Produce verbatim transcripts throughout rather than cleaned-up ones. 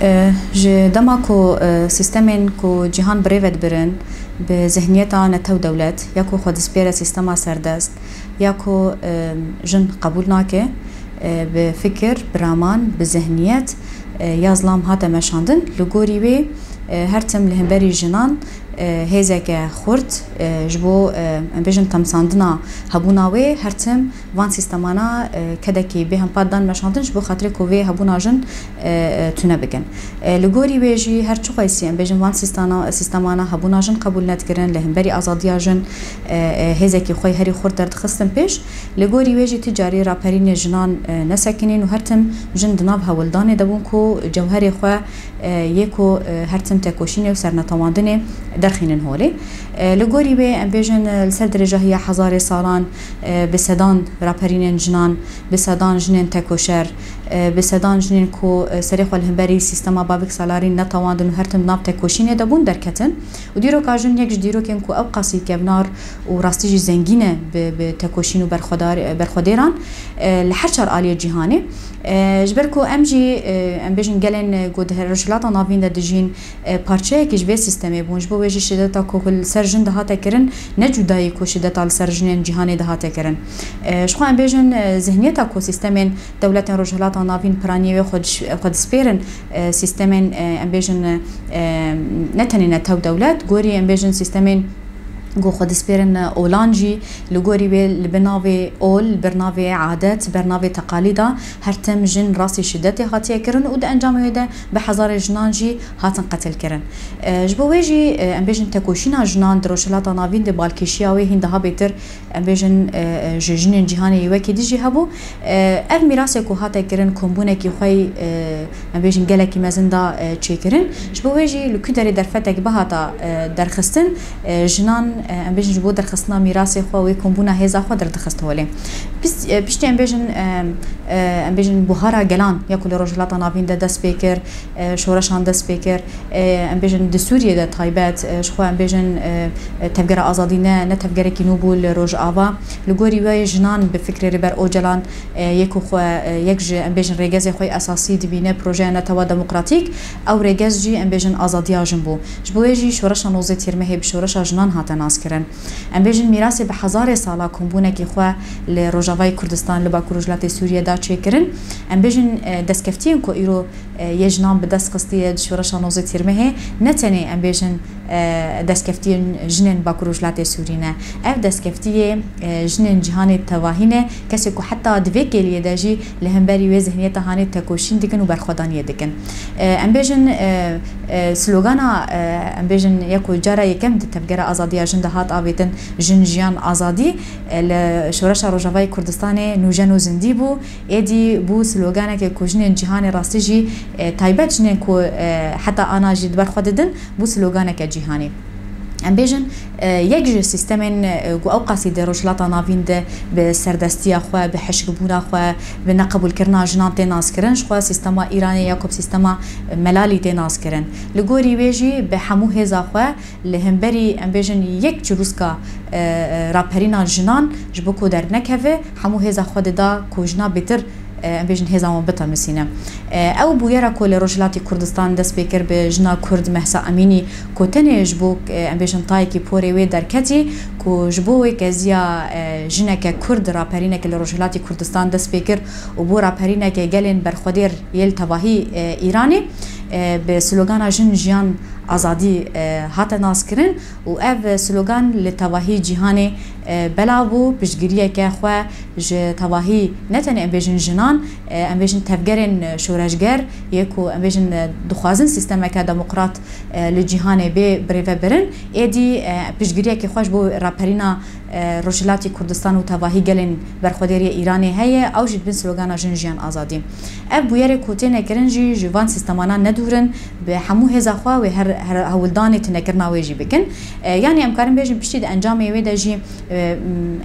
E, ji dema ku, e, sîstemên ku cîhan bi rê ve dibirin, bi zihniyeta netew dewlet, ya ku xwe dispêre sîstema serdest, ya ku, e, jin qebûl nake, e, bi fikir, bi raman, bi zihniyet, e, ya zilam hate meşandin, li gorî wê, e, her tim li hemberî jinan, e, hêzeke xurt, e, ji bo, e, em bêjin temsandina hebûna wê, her tim van sîstemana, e, kedekî bê hempat dan meşandin, ji bo xatirê ku vê hebûna jin, e, e, tune bikin. E, li gorî wê jî her çiqasî em bêjin van sîstana-, sîstemana hebûna jin qebûl nedikirin, li hemberî azadiya jin, e, e, hêzekî xwe herî xurt derdixistin pêş. Li gorî wê jî ti carî raperînê jinan, e, nesekinîn û her tim jin di nav hewldanê de bûn ku cewherê xwe, e, yê ku, e, her tim tekoşînê û sernetewandinê derxînin holê. E, li gorî wê em bêjin, e, li ser dirêjahiya hezarê salan, e, bi sedan raperînên jinan, bi sedan jinên tekoşer, e, bi sedan jinên ku, e, serê xwe li hemberî sîstema Bavik Salarî netewandin û her tim di nav tekoşînê de bûn derketin. Û dîroka jin yek ji dîrokên ku ew qasî kevnar û rastî jî zengîn e bi, bi tekoşîn û berxwedar-, berxwedêran, e, li her çar aliyê cîhanê. E, ji ber ku em jî, e, em bêjin gelên, e, ku di Rojhilata Navîn de dijîn, e, parçeyekî ji vê sîstemê bûn. Ji bo wê jî şideta ku li ser jin dihate kirin, ne cudayî ku şideta li ser jinên cîhanê dihate kirin. E, ji xwe em bêjin, e, zihniyeta ku sîstemên dewletên Rojhilata Navîn piraniyê wê xwe diş-, xwe dispêrin, e, sîstemên, e, em bêjin, e, ne tenê netew dewlet, gorî em bêjin sîstemên ku xwe dispêrin, e, olan jî, li gorî wê li bin navê ol, li bir navê adet, ber navê teqalîda her tim jin rastî şidetê hatiye kirin û di encamê wê de bi hezarê jinan jî hatin qetilkirin. E, ji bo wê jî, e, em bêjin tekoşîna jinan di Rojhilata Navîn de balkêşiya wê hîn daha bêtir, em bêjin, e, e, ji jinên cîhanê yê wekî dî jî hebû. E, ev mîrasê ku hate kirin kombûnekî xwe, e, em bêjin gelekî mezin da, e, çêkirin. Ji bo wê jî li ku derê derfetek bihata, e, derxistin, e, jinan, e, em bêjin ji bo derxistina mîrasê xwe wê kombûna hêza xwe derdixist holê. Pis-, e, piştî em bêjin, e, e, em bêjin buhara gelan ya ku li Rojhilata Navîn de dest pê kir, e, şoreşan dest pê kir, e, em bêjin di Sûriyê de taybet, e, ji xwe em bêjin, e, e, tevgera azadî ne, ne tevgerekî nû bû li Rojava. Li gorî wê jinan bi fikrê Rêber Ocalan, e, yek û xwe, e, yek ji em bêjin rêgezê xwe yê esasî dibîne projeya netewa demokratîk. Ew rêgez jî em bêjin azadiya jin bû. Ji bo wê jî şoreşa nozdeh Tîrmehê bi şoreşa jinan hate naskirin. Em bêjin mîrasê bi hezarê sala kombûnekî xwe li Rojavayê Kurdistan, li Bakur Rojhilatê Sûriyê da çêkirin. Em bêjin, e, destkeftiyên ku îro, e, yê jinan bi dest xistiye di şoreşa nozdeh Tîrmehê, ne tenê em bêjin, e, destkeftiyên jinên Bakur Rojhilatê Sûrî ne. Ev destkeftiyê, e, jinên cîhanê tevahî ne, kesê ku heta di vê kêliyê de jî li hemberî wê zihniyeta hanê tekoşîn dikin û berxwedaniyê dikin. E, em bêjin, e, e, slogana, e, em bêjin ya ku cara yekem di tevgera azadiya jin de hat avêtin, Jin, Jiyan, Azadî, e, li Şoreşa Rojavayê Kurdistanê nûjen û zindî bû. Êdî bû sloganeke ku jinên cîhanê rastî jî, e, taybet jinên ku, e, heta ana jî di ber xwe didin, bû sloganeke cîhanî. Em bêjin, e, yek ji sîstemên, e, ku ew qasî di Rojhilata Navîn de bi serdestiya xwe, bi hişkbûna xwe, bi neqebûlkirina jinan tê naskirin, ji xwe sîstema Îranê ya ku bi sîstema melalî tê naskirin. Li gorî wê jî bi hemû hêza xwe li hemberî, em bêjin, yek çirûska, e, e, raperîna jinan ji bo ku dernekeve, hemû hêza xwe dida ku jina bêtir, e, em bêjin, hêza wan bitemisîne. E, ew bûyera ku li Rojhilatê Kurdistan dest pê kir bi jina Kurd Mehsa Emînî, ku tenê ji bo, e, em bêjin, tayekî porê wê derketî, ku ji bo wê keziya, e, jineke Kurd raperîneke li Rojhilatê Kurdistan dest pê kir û bû raperîneke gelên berxwedêr yê li tevahî, e, Îranê, e, bi slogana Jin, Jiyan, Azadî, e, hate naskirin û ev slogan li tevahî cîhanê, e, belav bû, piştgiriyeke xwe ji tevahî ne tenê em bêjin jinan, e, em bêjin tevgerên şoreşger yê ku em bêjin, e, dixwazin sîstemeke demokrat, e, li cîhanê bê birêvebirin, êdî, e, piştgiriyeke xwe ji bo raperîna, e, Rojhilatê Kurdistan û tevahî gelên berxwedêr yê Îranê heye, ew jî dibin slogana Jin, Jiyan, Azadî. Ev bûyerê ku têne kirin jî ji van sîstemana nedûr in, bi hemû hêza xwe wê her, her hewldanê tunekirina wê jî bikin. E, yanî em karin bêjin piştî di encamê wê de jî, e,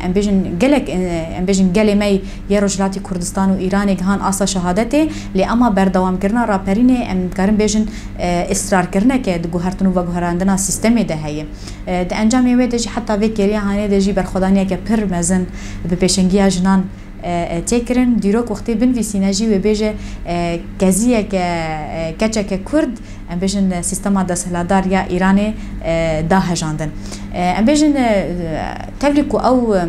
em bêjin gelek, e, em bêjin gelê me yê Rojhilatê Kurdistan û Îranê gihan asta şehadetê, lê ema berdewamkirina raperînê em karin bêjin, e, israrkirineke di guhertin û veguherandina sîstemê de heye. E, di encamê wê de jî heta vê kêliya hanê de jî berxwedaniyeke pir mezin bi pêşengiya jinan e, e, tê kirin, dîrok wextê binivîsîne jî wê bêje, e, keziyeke, e, keçeke Kurd, em bêjin, e, sîstema desthilatdar ya Îranê, e, da hejandin. E, em bêjin, e, tevlî ku ew, e,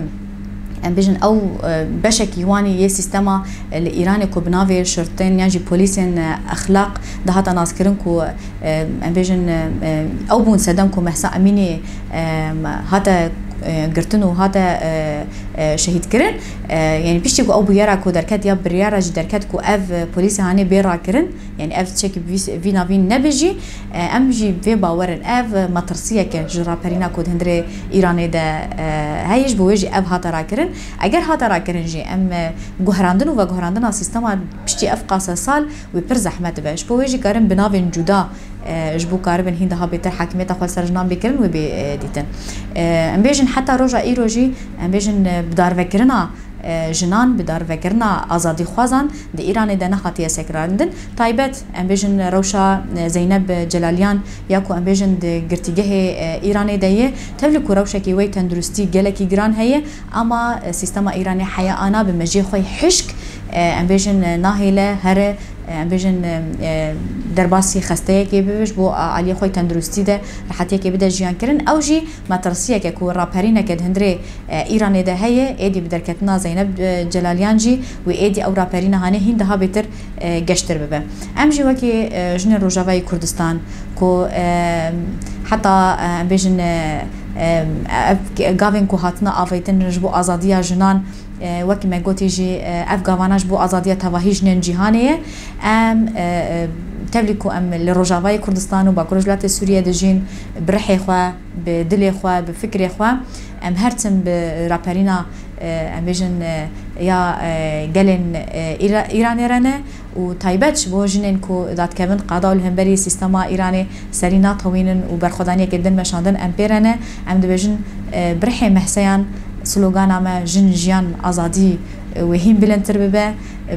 em bêjin ew, e, beşekî wan yê sîstema, e, li Îranê ku bi navê şirtên yan jî polîsên, e, exlaq dihata naskirin ku, e, em bêjin, e, e, ew bûn sedem ku Mehsa Emînî, e, hate, e, girtin û hate, e, e, şehîdkirin. E, yanî piştî ku ew bûyera ku derket ya biryara jî derket ku ev, e, polîsê hanê bê rakirin, yanî ev tiştekî bi vî, vî navîn nebe jî, e, em jî vê bawer in. Ev, e, metirsiyeke ji raperîna ku di hundirê Îranê de, e, heye, ji bo wê jî ev hate rakirin. Eger hate rakirin jî em, e, guherandin û veguherandina sîstema piştî ev qase sal wê pir zehmet dibe. Ji bo wê jî karin bi navên cuda, e, ji bo karibin hîn daha bêtir hakimiyeta xwe li ser jinan bê kirin wê bê, e, dîtin. E, em bêjin heta roja îro jî, em bêjin, e, bidarvekirina, e, jinan, bidarvekirina azadîxwazan di Îranê de nehatiye sekrandin. Taybet, em bêjin rewşa, e, Zeyneb Celaliyan ya ku em bêjin di girtîgehê, e, Îranê de ye. Tevlî ku rewşekî wê tenduristî gelekî giran heye, ama, e, sîstema Îranê heya ana bi mejiyê xwe hişk, e, em bêjin, e, nahêle here, e, em bêjin, e, e, derbasî xesteyekê bibe ji bo a-, aliyê xwe tenduristî de rehetiyekê bide jiyan kirin. Ew jî metirsiyeke ku raperîneke di hundirê, e, Îranê de heye, êdî bi derketina Zeynep, e, Celaliyan jî wê êdî ew raperîna hanê hîn daha bêtir, e, geştir bibe. Em jî wekî, e, jinên Rojavayê Kurdistan ku, e, heta, e, em bêjin, e, e, ev gavên ku hatine avêtin ji bo azadiya jinan, e, wekî me gotî jî, e, ev gavana ji bo azadiya tevahî jinên cîhanê ye. Em, e, e, tevlî ku em li Rojavayê Kurdistan û Bakur Rojhilatê Sûriyê dijîn, bi rihê xwe, bi dilê xwe, bi fikrê xwe, em her tim bi raperîna, e, em bêjin, e, ya, e, gelên, e, Îra-, Îranê re ne û taybet ji bo jinên ku dadkevin qada û li hemberî sîstema Îranê serî natewînin û berxwedaniyeke din meşandin em pê re ne. Em dibêjin, e, bi rihê mehseyan slogana me jin, jiyan, azadî, e, wê hîn bilindtir bibe.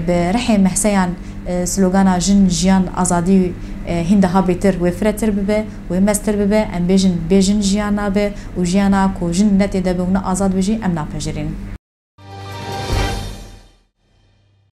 Bi rihê mehseyan, e, slogana jin, jiyan, azadî, e, hîn daha bêtir wê firetir bibe, wê mestir bibe. Em bêjin bê jin jiyan nabe û jiyana ku jin ne tê de be û ne azad be jî em napejirîn.